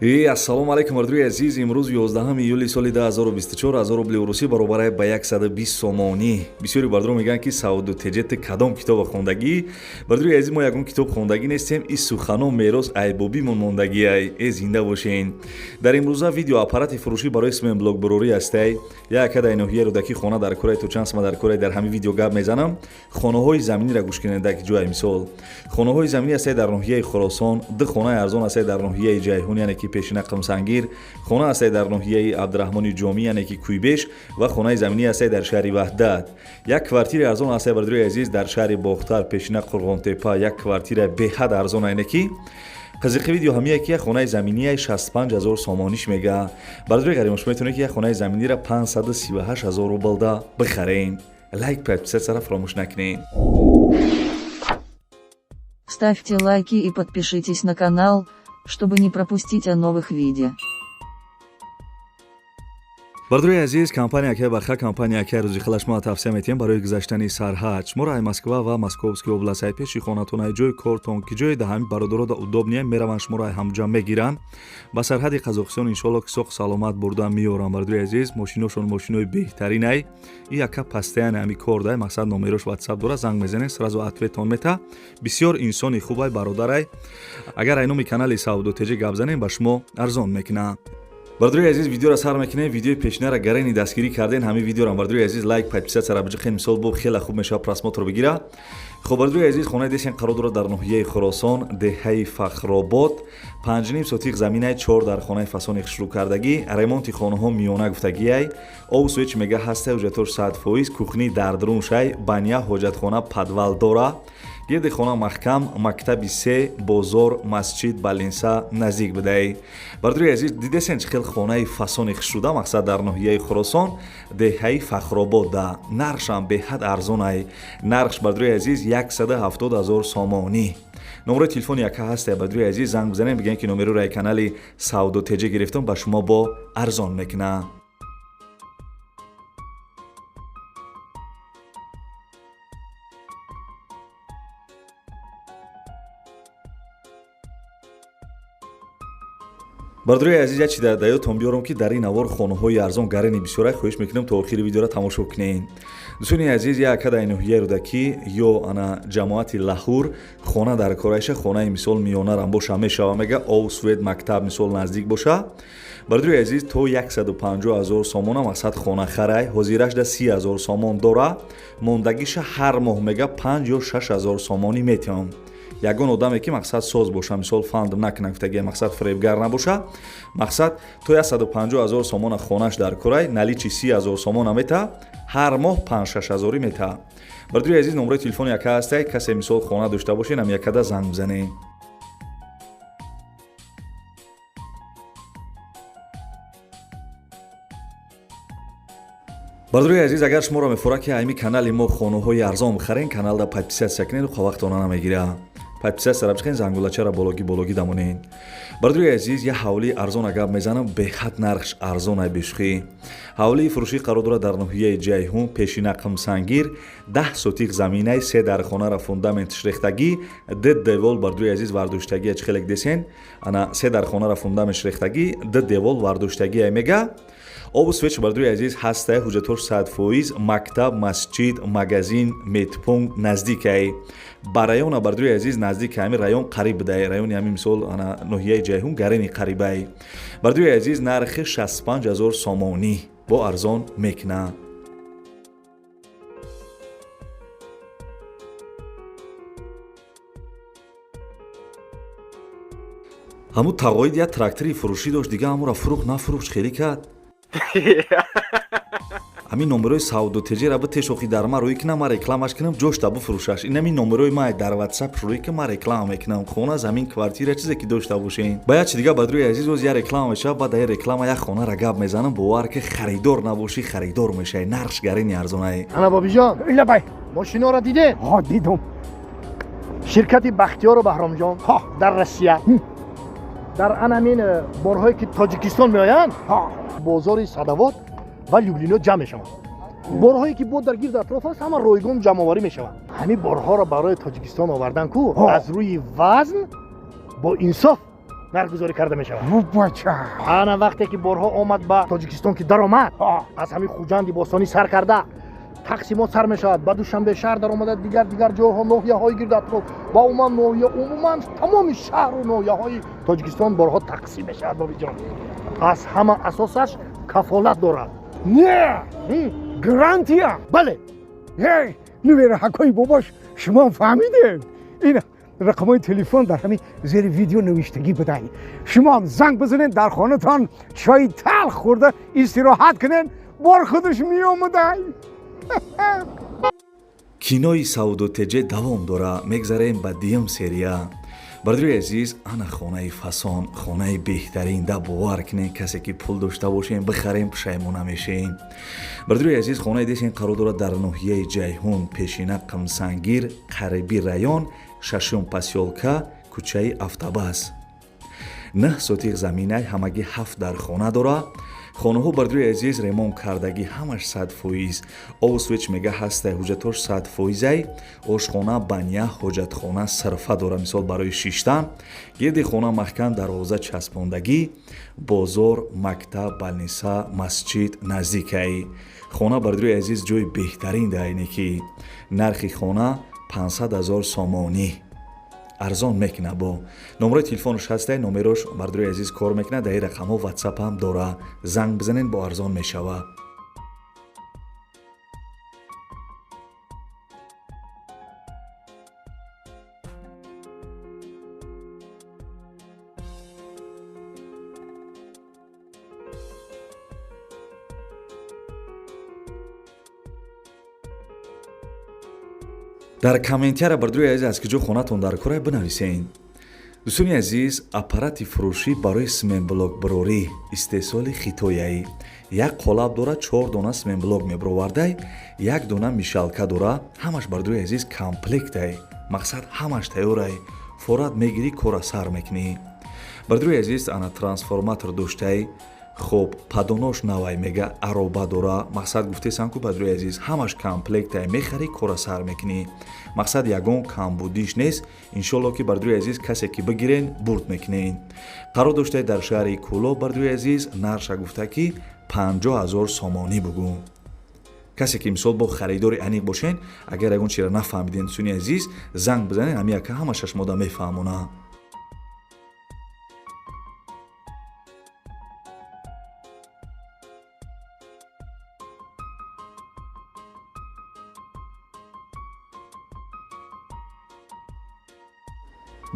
Ассалому алайкум, мардуми азиз. Имрӯз 11 июли соли 2024, 1000 рубли русӣ баробар ба 120 сомонӣ. Бисёри бардорон мегӯянд, ки Савду Теҷет кадом китоба хондагӣ? Бардори азиз, мо ягон китоб хондагӣ нестем, и сухано мерос айбобимон мондагиай. Э, зинда бошен. Дар имрӯза видео аппарати фурӯшӣ барои сменблогбурорӣ ҳастай. Яка дар ноҳияи Рӯдакӣ хона дар кораи, то чанд сма дар кораи, дар ҳамин видео гап мезанам. Хонаҳои заминиро гӯш кунед, дар ҷои мисол. Хонаҳои заминӣ ҳастай дар ноҳияи Хуросон, ду хонаи арзон ҳастай дар ноҳияи Ҷайҳун, яъне ки пешина Қимсангир, хона ҳастай дар ноҳияи Абдураҳмони Ҷомӣ, яъне ки Куйбеш, ва хонаи заминӣ ҳастай дар шаҳри Ваҳдат. Як квартираи арзон ҳастай, бардори азиз, дар шаҳри Бохтар, пешина Қурғонтепа, як квартира беҳад арзон, яъне ки қазиқи видео ҳамия ки як хонаи заминияи 65 ҳазор сомониш мега. Бардори ғаримош, метавонед ки як хонаи заминиро 538 ҳазор рублда бихарен. Лайк, подписаться фаромӯш накунед. Ставьте лайки и подпишитесь на канал, чтобы не пропустить о новых видео. Бардори азиз, компания Акай Баха, компания Акай Рӯзихалаш мо тавсия метиҳем барои гузаштани сарҳад. Шуморо ай Москва ва Московский област, ай пеши хонатон, ай ҷои кортон, ки ҷои да ҳамин бародарода удобния, мераванд, шуморо ай ҳамҷа мегиранд, ба сарҳади Қазоқистон иншоалло ки соқ саломат бурда меоранд. Бардори азиз, мошиношон мошинои беҳтарин ай. И яка постоянно ҳами кор дай, мақсад номерош ватсап дора, занг мезанед, сразу ответон мета. Бисёр инсони хубай, бародарай. Агар ай номи канали Савдо Теҷи гап занем, ба шумо арзон мекунад. Бардори азиз, видеоро сар мекунем. Видеои пешинара гарени дастгирӣ карден, ҳамин видеорам, бардори азиз, лайк, подписаться биҷиқен, мисол бо хеле хуб мешавад, просмотр бигира. Хоб, бардори азиз, хонаи десен қарор дорад дар ноҳияи Хуросон, деҳаи Фахробод, 5,5 сотиқ заминаи, чор дар хонаи фасони хушрӯкардагӣ, ремонти хонаҳо миёна гуфтагиай, обу свет мега ҳастай, ҳуҷҷатош 100%, кухни дар даруншай, баня, ҳоҷатхона, подвал дора, гирди хона маҳкам, мактаби се, бозор, масҷид, больница наздик будай. Бардори азиз, дидесен чӣ хел хонаи фасони хушруда, мақсад дар ноҳияи Хуросон, деҳаи Фахробода, нархшам беҳад арзонай. Нархш, бардори азиз, 170 ҳазор сомонӣ. Номерои телефони яка ҳасте, бардори азиз, занг бизанем, бигӯем ки номероро ай канали Савдо Теҷи гирифтам, ба шумо бо арзон мекунад. Бардори азиз, як чи дар даётон биёрам, ки дар ин навор хонаҳои арзон гарени бисёрай. Хоҳиш мекунам, то охири видеоро тамошо кунед. Дӯстони азиз, як ака дар ноҳияи Рӯдакӣ ё ана ҷамоати Лаҳур хона дар корайша, хонаи мисол миёнарам боша мешава, мега, ов, свет, мактаб мисол наздик боша. Бардори азиз, то 150 ҳазор сомона мақсад хона харай, ҳозираш да 30 ҳазор сомон дора, мондагиша ҳар моҳ мега 5 ё 6 ҳазор сомонӣ метиҳам. Ягон одаме ки мақсад соз боша, мисол фанд накунад гуфтаги, мақсад фиребгар набоша, мақсад то 150 ҳазор сомона хонаш дар корай, наличи 30 ҳазор сомона мета, ҳар моҳ 5-6 ҳазорӣ мета. Бардори азиз, номерои телефони яка ҳастай, касе мисол хона дошта бошед, ам якада занг бизанед. Бардори азиз, агар шуморо мефорад, ки айми канали мо хонаҳои арзон бихарен, каналда подписаться кунед, вақтона намегира. Подписаться бичиқен, зангулачара бологӣ бологӣ дамонед. Бардори азиз, як ҳавлии арзона гап мезанам, беҳад нархш арзонай, бешухӣ. Ҳавлии фурӯшӣ қарор дорад дар ноҳияи Ҷайҳун, пешина Қимсангир, 10 сотиқ заминаи, се дар хонара фундаментш рехтагӣ, д девол, бардори азиз, вардоштагия. Чӣ хелек десен, ана се дар хонара фундаментш рехтагӣ, д девол вардоштагия, мега, обу свет, бардори азиз, ҳастай, ҳуҷҷатош 100%, мактаб, масҷид, магазин, медпункт наздикай ба района. Бардори азиз, наздик ҳами район қариб будай, райони ҳами мисол ана ноҳияи Ҷайҳун гарени қарибай. Бардори азиз, нархи 65 ҳазор сомонӣ, бо арзон мекунад. Ҳамун тағоид як трактори фурӯшӣ дошт, дига ҳамура фурӯхт, нафурӯхт, хелӣ кард. Ҳамин номерои Савдо Теҷера битеш, охи дар ма рӯй кунам, ма рекламаш кунам, ҷошта бифурӯшаш. Ин ҳамин номерои ма дар ватсап рӯй ки ма реклама мекунам, хона, замин, квартира, чизе ки дошта бошен. Ба як чи дига, бадруи азиз, оз як реклама мешавад, баъд дар реклама як хонара гап мезанам, бовар ки харидор набошӣ, харидор мешавӣ, нархш гарини арзонай. Ана, бобиҷон. Лабай. Мошиноро дидед? Ҳо, дидум. Ширкати Бахтиёру Баҳромҷон дар Россия дар анамин борҳое ки Тоҷикистон меоянд, бозори Садовод ва Люблино ҷамъ мешаванд. Борҳое ки бо дар гирд атроф аст, ҳама ройгон ҷамъоварӣ мешаванд. Ҳамин борҳоро барои Тоҷикистон овардан ку, аз рӯи вазн бо инсоф. Нархгузорӣ карда мешавад. Бача. Ана вақте ки борҳо омад ба Тоҷикистон, ки даромад, аз ҳамин Хуҷанди бостонӣ сар карда, тақсимот сар мешавад, ба Душанбе шаҳр даромада, дигар дигар ҷойҳо, ноҳияҳои гирду атроф ва умуман ноҳия, умуман тамоми шаҳру ноҳияҳои Тоҷикистон борҳо тақсим мешавад. Бобиҷон, аз ҳама асосаш кафолат дорад. Не, гарантия. Бале. Эй, нувераҳакҳои бобош, шумо фаҳмидем, ин рақамҳои телефон дар ҳамин зери видео навиштагӣ будай. Шумоам занг бизанед, дар хонатон чойи талх хӯрда истироҳат кунед, бор худаш меомадай. Кинои Савдотеҷе давом дора. Мегзарем ба дуюм серия. Бародари азиз, ана хонаи фасон, хонаи беҳтарин. Да бовар кунед, касе ки пул дошта бошем, бихарем, пушаймон намешем. Бародари азиз, хонаи десен қарор дорад дар ноҳияи Ҷайҳун, пешина Қимсангир, қариби район, шашум посёлка, кӯчаи Автобас. 9 сотих заминай, ҳамагӣ ҳафт дар хона дора. Хонаҳо, бародари азиз, ремонт кардагӣ, ҳамаш 100%. Обу свет мега ҳастай, ҳуҷҷатош 100%ай. Ошхона, баня, ҳоҷатхона, сирфа дора, мисол барои шиштан. Гирди хона маҳкам, дарвоза часпондагӣ. Бозор, мактаб, больница, масҷид наздикай. Хона, бародари азиз, ҷои беҳтарин дайне ки нархи хона 500 ҳазор сомонӣ, арзон мекуна. Бо номерои телефонаш ҳастай, номерош, бародари азиз, кор мекунад. Дар ин рақамҳо ватсап ҳам дора, занг бизанед, бо арзон мешавад. Дар комментария, бародари азиз, аз киҷо хонатон дар кора, бинависен. Дӯстони азиз, аппарати фурӯшӣ барои семенблокбарорӣ, истеҳсоли хитояӣ. Як қолаб дора, чор дона семенблок мебировардай, як дона мешалка дора. Ҳамаш, бародари азиз, комплектай. Мақсад, ҳамаш тайёрай, форат мегирӣ, кора сар мекунӣ. Бародари азиз, ана трансформатор доштай. Хоб, поддонош навай, мега ароба дора. Мақсад, гуфтесам ку, бародари азиз, ҳамаш комплектай, мехарӣ, кора сар мекунӣ. Мақсад, ягон камбудиш нест. Иншолло ки, бародари азиз, касе ки бигирен, бурд мекунен. Қарор доштай дар шаҳри Кӯлоб, бародари азиз. Нарша гуфта ки 50 000 сомонӣ бугӯ. Касе ки мисол бо харидори аниқ бошен, агар ягон чиро нафаҳмиден, дӯстони азиз, занг бизанед, ҳами яка ҳамаша шумода мефаҳмона.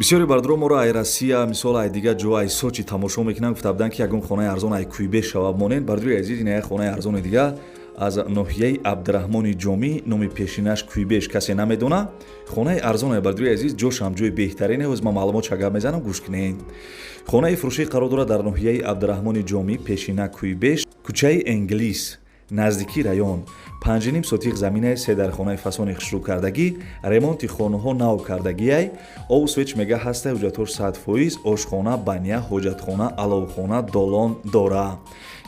Бисёре бародаро моро ай Россия, мисол, ай дигар ҷо, ай Сочи тамошо мекунанд. Гуфта буданд, ки ягон хонаи арзон ай Куйбе шава монед. Бародари азиз, ин як хонаи арзони дига аз ноҳияи Абдураҳмони Ҷомӣ, номи пешинаш Куйбеш, касе намедона. Хонаи арзоне, бародари азиз, ҷошам ҷои беҳтарине. Ҳоз ман маълумот чагап мезанам, гӯш кунед. Хонаи фурӯшӣ қарор дорад дар ноҳияи Абдураҳмони Ҷомӣ, пешина Куйбеш, кӯчаи Энглис, наздикии район. 5,5 сотих заминаи, се дар хонаи фасони хушрӯ кардагӣ, ремонти хонаҳо нав кардагиай. Обу свет мега ҳастай, ҳуҷҷатҳош 100%. Ошхона, баня, ҳоҷатхона, аловхона, долон дора.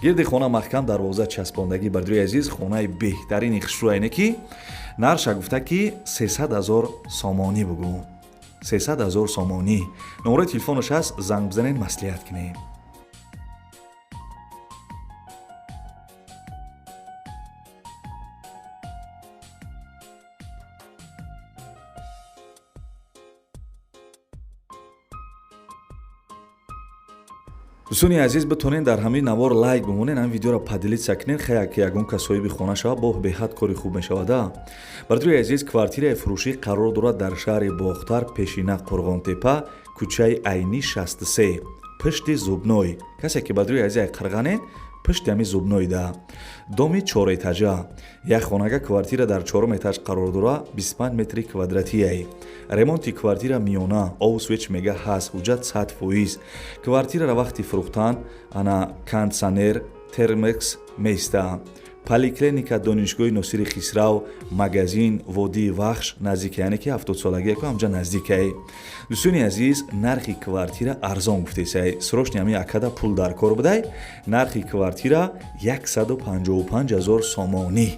Гирди хона маҳкам, дарвоза часпондагӣ. Бародари азиз, хонаи беҳтарини хушрӯайне ки нарша гуфта ки 300 000 сомонӣ бугӯ, 300 000 сомонӣ. Номерои телефонаш ҳаст, занг бизанед, маслиҳат кунед. Дӯстони азиз, битонед дар ҳамин навор лайк бимонед, ҳамин видеоро поделиться кунед. Хая ки ягон кас соҳиби хона шавад, бо беҳад кори хуб мешавада. Бародари азиз, квартираи фурӯшӣ қарор дорад дар шаҳри Бохтар, пешина Қурғонтепа, кӯчаи Айнӣ, 63, пушти зубной. Касе ки, бародари азиз, ай қирғанед, пушти ҳами зубнойда, доми чорэтажа, як хонага квартира дар чорум этаж қарор дора, 25 метри квадратияй. Ремонти квартира миёна, обу свет мега ҳаст, ҳуҷҷат 100%. Квартираро вақти фурӯхтан ана кондитсионер термекс меиста. Поликлиника, донишгоҳи Носири Хисрав, магазин, водии Вахш наздика, яъне ки 70-солагия ку ҳамҷа наздикай. Дӯстони азиз, нархи квартира арзон гуфтесай. Срочно ҳами акада пул дар кор будай. Нархи квартира 155 ҳазор сомонӣ.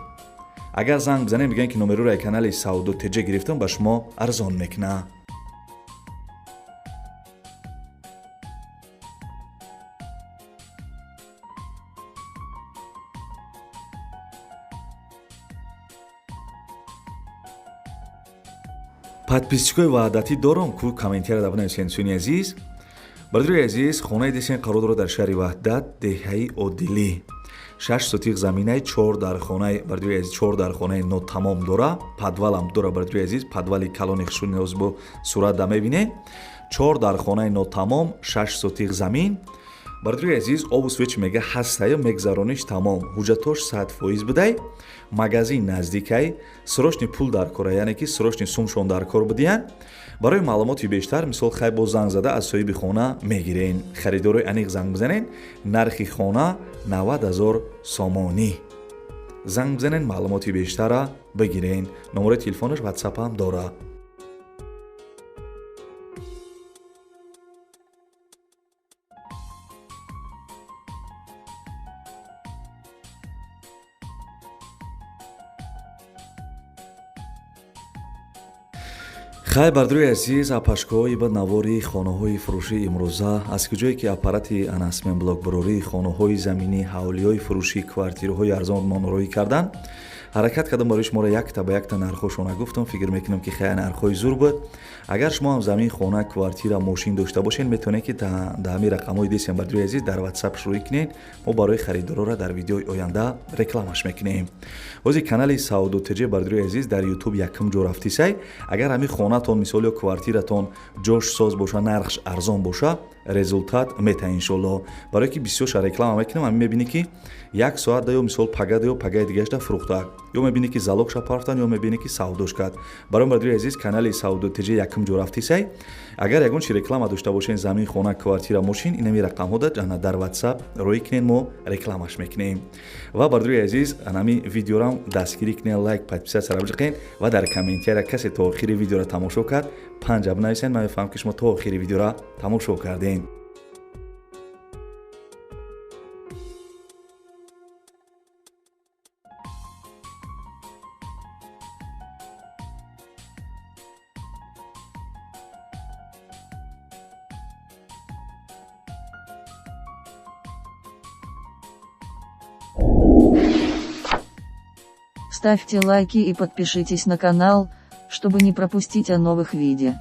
Агар занг бизанем, мегӯянд ки номероро канали Савдо Теҷа гирифтам, ба шумо арзон мекуна. Подписчикои ваҳдатӣ дорам ку комментария бинависен дӯстони азиз. Бародари азиз, хонаи десен қарор дорад дар шаҳри Ваҳдат, деҳаи Одилӣ. 6 сотиқ заминаи, 4 дар хонаи, бародари азиз, 4 дар хонаи нотамом дора, подвалам дора, бародари азиз, подвали калони хушуни ҳозир бо сурат да мебинед. 4 дар хонаи нотамом, 6 сотиқ замин. Бародари азиз, обу свеч мега ҳастаю мегзарониш тамом. Ҳуҷҷатош 100% будай, магазин наздикай, срочный пул дар кора, яъне ки срочный сумшон дар кор будиян. Барои маълумоти бештар мисол хай бо занг зада аз соҳиби хона мегирен. Харидорои аниқ занг бизанен. Нархи хона 90 000 сомонӣ. Занг бизанен, маълумоти бештара бигирен. Номерои телефонаш WhatsApp ҳам дора. Хай, бародари азиз, апашкоҳои ба навори хонаҳои фурӯшии имрӯза, аз куҷое ки аппарати анасмен блокбарории хонаҳои заминӣ, ҳавлиҳои фурӯшӣ, квартираҳои арзон монороӣ кардан, ҳаракат кардам барои шуморо якта ба якта нархҳошона гуфтам. Фикр мекунам ки хеле нархҳои зур буд. Агар шумо ҳам замин, хона, квартира, мошин дошта бошед, метавонед ки дар ҳамин рақамҳои десем, бародари азиз, дар WhatsApp шурӯъ кунед. Мо барои харидорора дар видеои оянда рекламаш мекунем. Ҳозир канали Савдо ТЖ, бародари азиз, дар YouTube якум ҷо рафтисай. Агар ҳамин хонатон мисол ё квартиратон ҷош соз боша, нархш арзон боша, результат мета иншолло. Барое ки бисёрша реклама мекунам, ҳамин мебинӣ ки як соат да ё мисол пага да ё пагаи дигаашда фурӯхта, ё мебинӣ ки залогша партан, ё мебинӣ ки савдош кард. Барои бародари азиз, канали Савдо ТЖ якум ҷо рафтисай. Агар ягон чи реклама дошта бошен, замин, хона, квартира, мошин, инами рақамҳо дар WhatsApp роӣ кунед, мо рекламаш мекунем. Ва бародари азиз, анами видеорам дастгирӣ кунед, лайк, подписаться биҷиқен ва дар комментария касе то охири видеоро тамошо кард, 5 бинависен. Ман мефаҳмам ки шумо то охири видеоро тамошо кардем. Ставьте лайки и подпишитесь на канал, чтобы не пропустить о новых видео.